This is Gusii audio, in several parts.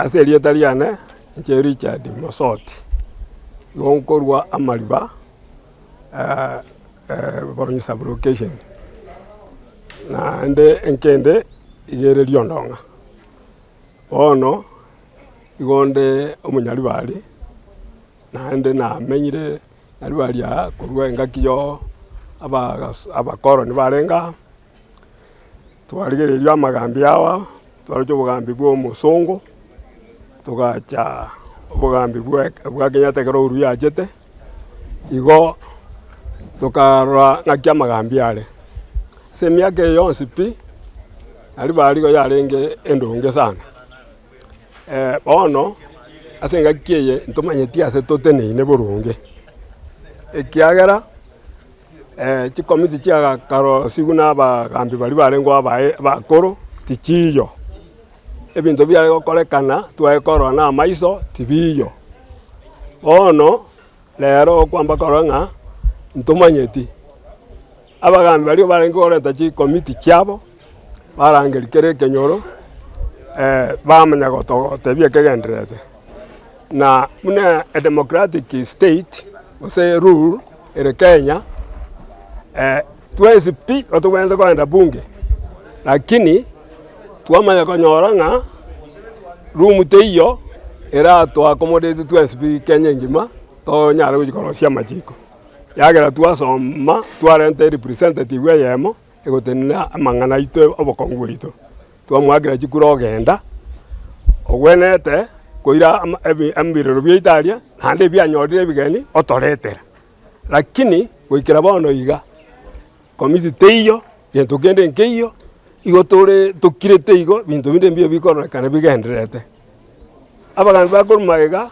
Ase erieta riane, inche Richard Mosoti, igo nkorwa amariba Boronyi sub location, naende enkende iga ere Riondong'a. Bono, igo nde omonyaribari, naende namenyire nyaribari aa korwa engaki yo abakoroni barenge aa. Twarigereria amagambi aya, twaroche obogambi bwa omosongo, togacha obogambi bwa bwa Kenyatta ekero Uhuru yachete, igo tokarora ng'aki amagambi are. Ase emiaka eye yonsi pi, aria bare igo yarenge endonge sana. Bono, ase engaki eye ntomanyeti ase toteneine boronge, ekiagera. Chikomiti chiagakarosiwu na abagambi baria barenge abae abakoro, tichiiyo. Ebinto biare gokorekana tware korora na amaiso tibiiyo. Bono, rero okwamba korora ng'a ntomanyeti, abagambi baria barenge koreta chikomiti chiabo, barangeria kera ekenyoro, bamanya gotogotebia ekegendererete. Na buna edemocratic state gose rule ere Kenya, twensi pi nigo tobwenerete kogenda bunge, lakini twamanya konyora ng'a room teiyo erato accommodate twensi pi Kenya engima tonyare gochia korosia amachiko. Ekiagera twasoma twarenta erepresentative eyemo egotenena amang'ana aito obokong'u bwaito. Twamoakera chikura ogenda, ogwenerete koira ama ebi ebirero biaito aria, naende ebianyorire ebigeni otoretera. Lakini goikera bono iga, committee teiyo, gento kende nkeiyo, igo tore tokirete igo, ebinto binde mbiyo bikororekana bigendererete. Abagambi bakorwa magega,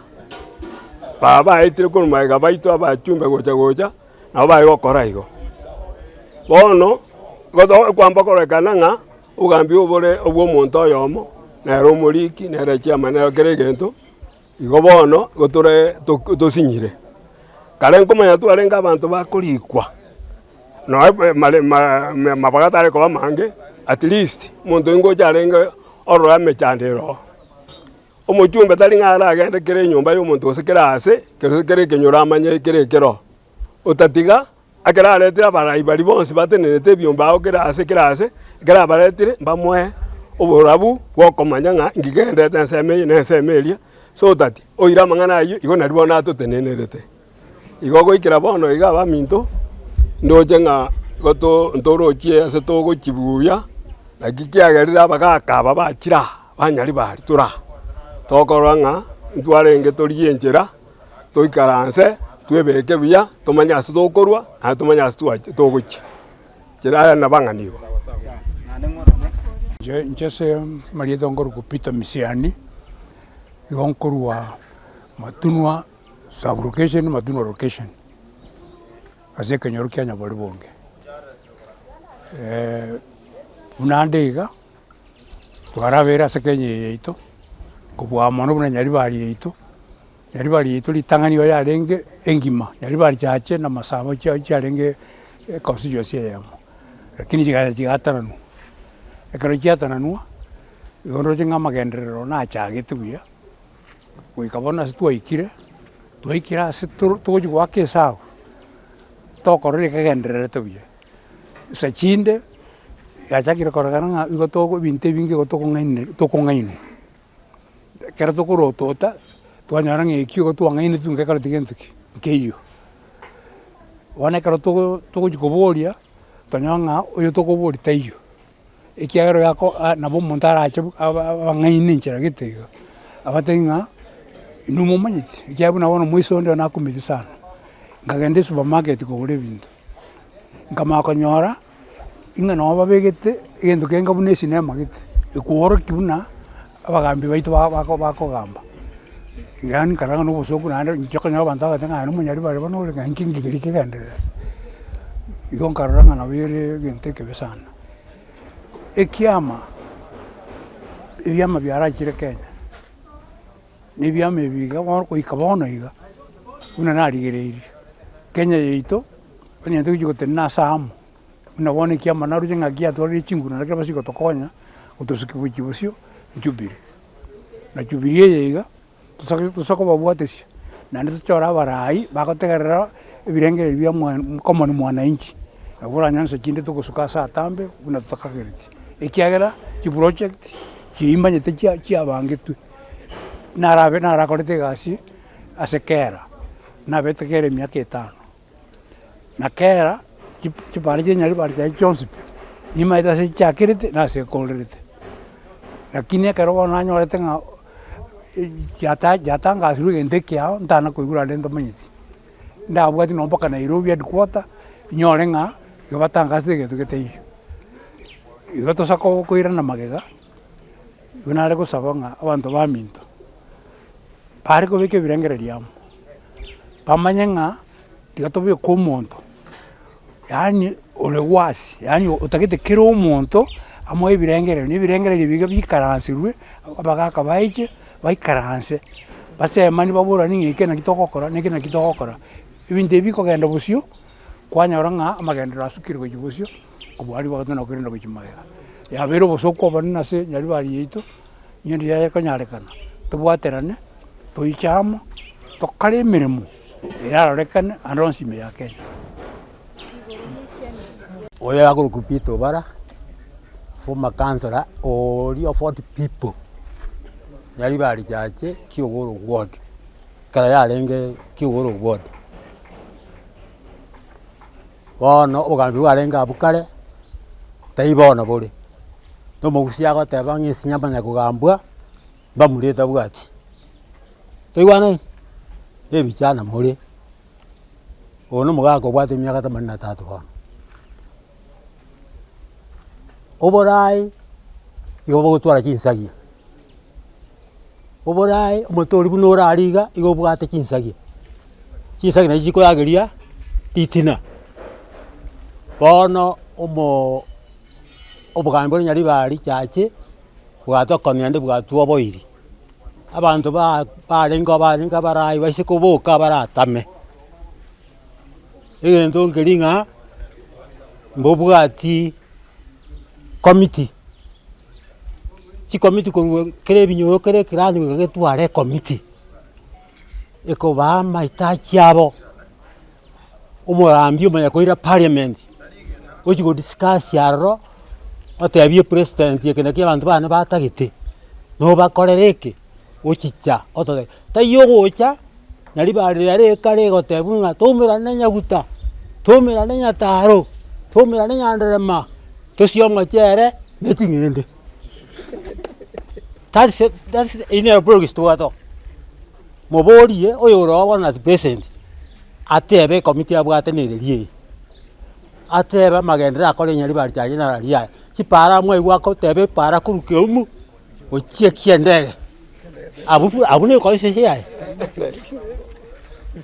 baba baetire korwa magega baito abachumbe gocha gocha, nabo bare gokora igo. Bono, igo kwamba kororekana ng'a. Obogambi obore obw'omonto oyomo, nere omoriki, nere chairman, nere kera egento, igo bono igo tore tosinyire. Kare nkomanya twarenge abanto bakorikwa, noe mare mabaga tare koba amange, at least omonto oyio ngocha arenge orore emechando ere oo. Omochumbe tari ng'a aragende kera enyomba ya omonto gose kera ase, gose kera ekenyoro amanye kera ekero oo, otatiga. Ekero aretire abarai baria bonsi batenenete ebiombe ao kera ase kera ase, ekero abaretire mbamoe oborabu bw'okomanya ng'a inki kegenderete ensemo eye na ensemo eria, so that oire amang'ana ayio igo nario bono atotenenerete. Igo goikera bono iga abaminto, ndoche ng'a igo to ntorochie ase togochia buya, naki kiagerire abagaka aba bachire aa, banyaribari tore aa, tokorora ng'a ntwarenge torigie enchera. Toikaranse, twebeke buya, tomanye ase tokorwa, naende tomanye ase twachi togochia. Inche aya nabang'ani igo. Inche inche ase amarieta nkorokwa Peter Misiani, igo nkorwa Matunwa sub location, Matunwa location, ase ekenyoro kia Nyaboribonge. Buna ande iga, twarabeire ase Kenya eye yaito, kobua mono buna Nyaribari yaito. Nyaribari yaito ritang'ani igo yarenge engima, Nyaribari chache na masabo chia chiarenge econstituency eyemo, lakini chigacha chigatananwa. Ekero chiatananwa, igo nroche ng'a amagenderero nachagete buya, goika bono ase twaikire, twaikire ase toro togochi goaka esabu, tokorora ekegendererete buya. Nsa chinde, yachakire kororekana ng'a igo togo ebinto ebinge igo tokong'ainere tokong'ainwa. Ekero tokorotota, twanyora ng'a ekio igo twang'ainetwe ngekoreti gento ki? Nkeiyo. Bono ekero togo togochi koboria, twanyora ng'a oyo tokoboria taiyo, ekiagera oyo ako nabo omonto arache aba abang'aine enchera gete iga, abatebie ng'a inwe momanyeti, ekiagera buna bono moise onde nakumeti sana, nkagenda esupermarket kogora ebinto, nkamanya konyora. Ing'a nabo babegete egento kenga buna esinema gete, ekoorokia buna abagambi baito ba- bako bakogamba. Yaani nkarora ng'a na obosoku naende inche okonyora abanto bagoteba ng'a aye nomonyaribari bono ore ng'a inki nki keria kegendererete. Igo nkarora ng'a nabo ere egento ekebe sana. Ekiama, ebiama biarachire Kenya. Na ebiama ebi iga bono goika bono iga, buna narigereirie, Kenya yaito, onye togochia gotenena ase amo, buna bono ekiama naroche ng'a giatwarire chinguru nario kera basibe gotokonya, gotosukia gochia bosio, Jubilee. Na Jubilee eye iga, tosa tosa kobabwatesia, naende tochore abarai bagotegerera ebirengererio bia mwa common mwananchi, nabo oranyore nse chinde togosuka ase atambe buna totakagereti, ekiagera chiproject chiria mbanyete chia chiabangetwe, narabe narakorete egasi ase kera, nabete kera emiaka etano. Na kera chipara chia nyaribari chiaye chionsi pi, nimaete ase chiakerete na ase ekorerete. Lakini ekero bono nanyorete ng'a chiata chiatangasirwe egento ekeao, ntana koigwa rende ntamanyeti. Ndabwati nonye mpaka Nairobi headquarter, nyore ng'a igo batangasete egento getaiyo. Igo tosa koirana magega, igo nare gosaba ng'a abanto baminto, bare kobeka ebirengererio amo, bamanye ng'a tiga tobeke omonto yaani ore wasi, yaani otagete kera omonto amoe ebirengererio, na ebirengererio ebi iga bikaransirwe, abagaka baiche baikaranse, basemani baborani ng'a eke naki togokora na eke naki togokora. Ebinto ebi bikogenda bosio, kwanyora ng'a amagenderero asukire gochia bosio, kobua aria bagoteba nokorenda gochia magega. Yabeire obosooku obonene ase nyaribari yaito, onye riria ekonyarekana, tobwaterane, toiche amo, tokore emeremo erarorekane ande onsi ime ya Kenya. Oyo akorokwa Peter Obara, former councillor oria of Fort People, Nyaribari Church, Kiogoro ward, ekero yarenge Kiogoro ward. Bono obogambi bwarenge abwo kare, tai bono bore, na omogusia agoteba ng'a ense yamanya kogambwa, mbamura etabwati. Toigwanani? Ebichana more, oyo na omogaka obwate emiaka themanini na tatu bono. Oborai, igo bogotwara chinsagia, oborai omote oria buna orare iga, igo obwate chinsagia, chinsagia nachi chikorageria ritina. Bono omoo obogambi bore nyaribari chache, bwatokonia naende bwatwoboirie, abanto ba barenge barenge abarai baise koboka baratame, egento nkeri ng'a mbobwati committee, Chikomiti korwa kera ebinyoro kera ekerani goika getware ekomiti, ekobaa amahitaji abo, omorambi omanya koira parliament, ochia go discuss aroro, otebie president eke naki abanto bane batagete, nobakorere eke, ochicha ototebia, taiyo ogocha nari bare are ekare egotebwa ng'a toumerane nyaguta, toumerane nyataro, toumerane nyanderema. Tosie omochere ne ching'ende. That's it, that's it, eyio nero politics tobwate oo. Moborie oyore oo bono at present, atebe ekomiti abwate nereri eye, atebe amagenderero akore nyaribari chaye nararia aya, chipara mwaigwa agoteba epara korwa Keumu gochia Kiendege, abwo pu abwo na econstituency yaye.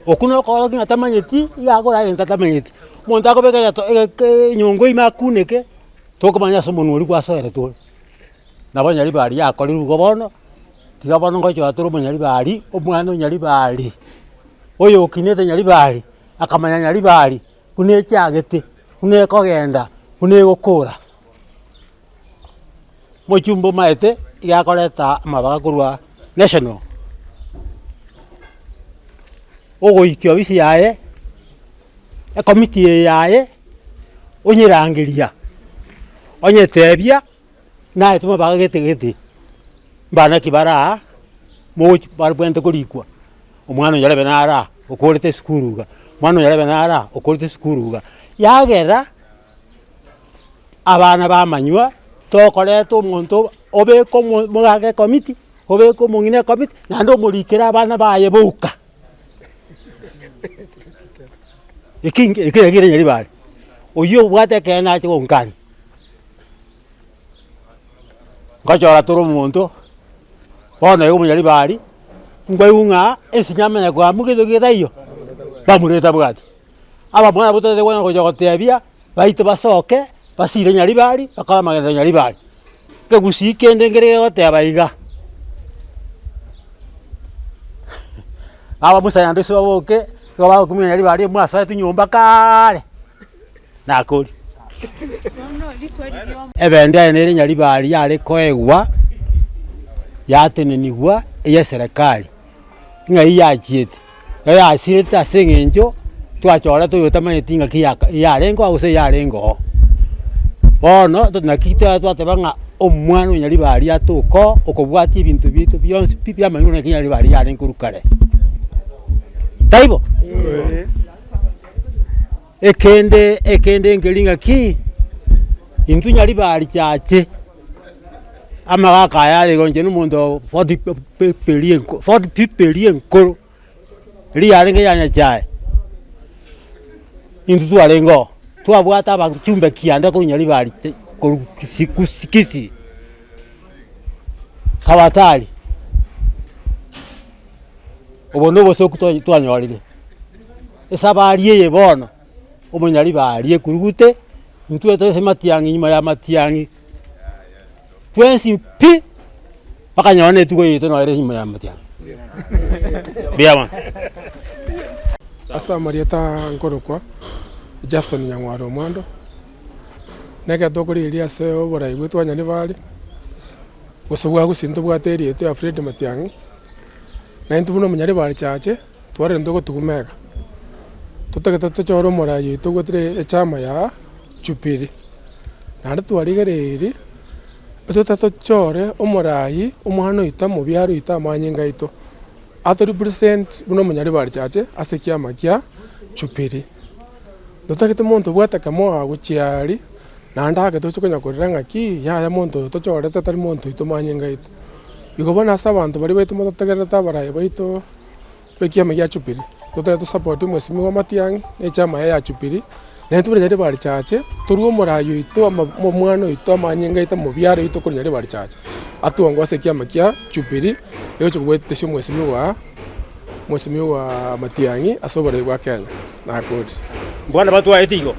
Okwo nokorokia ng'a tamanyeti, iga akora egento atamanyeti. Omonto akobeka egeto egeke enyongo ime akuneke, tokomanya ase omonwa oria gwasoerete ore. Nabo nyaribari yakorirwe igo bono, tiga bono ngochora tore omonyaribari, omwana onyaribari, oyo okinete nyaribari, akamanya nyaribari, buna echagete, buna ekogenda, buna egokora. Omochumba omaete, iga akoreta amabaga korwa national, ogoikia ofisi yaye, ekomiti eye yaye, onyerangeria, onyetebia, naetwe amabaga gete gete, mbana ki bare aa, mogochi babwenerete korikwa, omwana oyo arebe nare aa, okorete esukuru iga, omwana oyo arebe nare aa, okorete esukuru iga, yagera. Abana bamanywa, tokoreta omonto obeke omo omogaka ekomiti, obeke omong'ina ekomiti, naende omorikere abana baye boka. Eki nki eki naki kere nyaribari, oywo obwate ekeene ache gonkani. Ngochora tore omonto, bono iga omonyaribari, nkwaigwa ng'a ense yamanya koamua gento getaiyo, bamura etabwati. Abamura abwo totagete konya gocha gotebia. Baito basoke, basire nyaribari, bakore amagenderero nyaribari. Ekegusii kende nkere gegoteba iga, abamusa naende ase baboke, nigo bagokumia nyaribari mwasoete nyomba kaaaare, nakori. Ebendera nere nyaribari yare koegwa. Yatenenigwa eyeserekari, ng'ai yachiete, eyasirete ase eng'encho twachorete oyo otamanyeti ng'aki yaka yarenge oo gose yarenge oo. Bono naki twateba ng'a omwana o Nyaribari atoke oo okobwatia ebinto biaito bionsi pi biamanyirwe naki Nyaribari yarenge korwa kare. Taibo? Ekende ekende nkeri ng'aki, intwe Nyaribari chache, amagaka aya are igo inche na omonto forty forty people eria enkoro, eria yarenge ya Nyachae, intwe twarenge oo, twabwate abachumbe kianda korwa Nyaribari korwa Kisii Kisii, Kabatari, obo na obosoku twanyorire. Esabari eye bono, omonyaribari ekurugute, intwe ase matiang'i nyuma ya matiang'i, twensi pi, mpaka nonye na etugo yaito nonye ere nyuma ya matiang'i. Mbuya mono. Ase amarieta nkorokwa Jason Nyang'ware Omwando, na ekero tokorigereria ase oborai bwaito bwa Nyaribari, gose bwa Gusii ntobwate area yaito ya Fred Matiang'i, na intwe buna omonyaribari chache. Twarente ogotuguma iga, totagete tochore omoraia oito ogwetire echama ya Jubilee. Naende twarigereirie, totagete tochore omorai omwana oito omobiare oito amanyinga aito, ato represent buna omonyaribari chache ase ekiama kia Jubilee. Totagete monto obwate kemoa gochia aria, naende ake toche konya korera ng'aki, yaya monto oyo tochorete tari monto oito manyinga aito. Igo bono ase abanto baria baito mototegererete abarai baito. Ekiama gia Jubilee, totebe tosapoti omwesimigwa Matiang'i na echama yaye ya Jubilee, na intwe buna Nyaribari Church, torue omorai oito ama omwana oito amanyinga aito omobiare oito korwa Nyaribari Church, atuongwe ase ekiama kia Jubilee, egocha kobwetesia omwesimigwa omwesimigwa Matiang'i ase oborai bwa Kenya. Nakorire. Mbwana batwaete igo.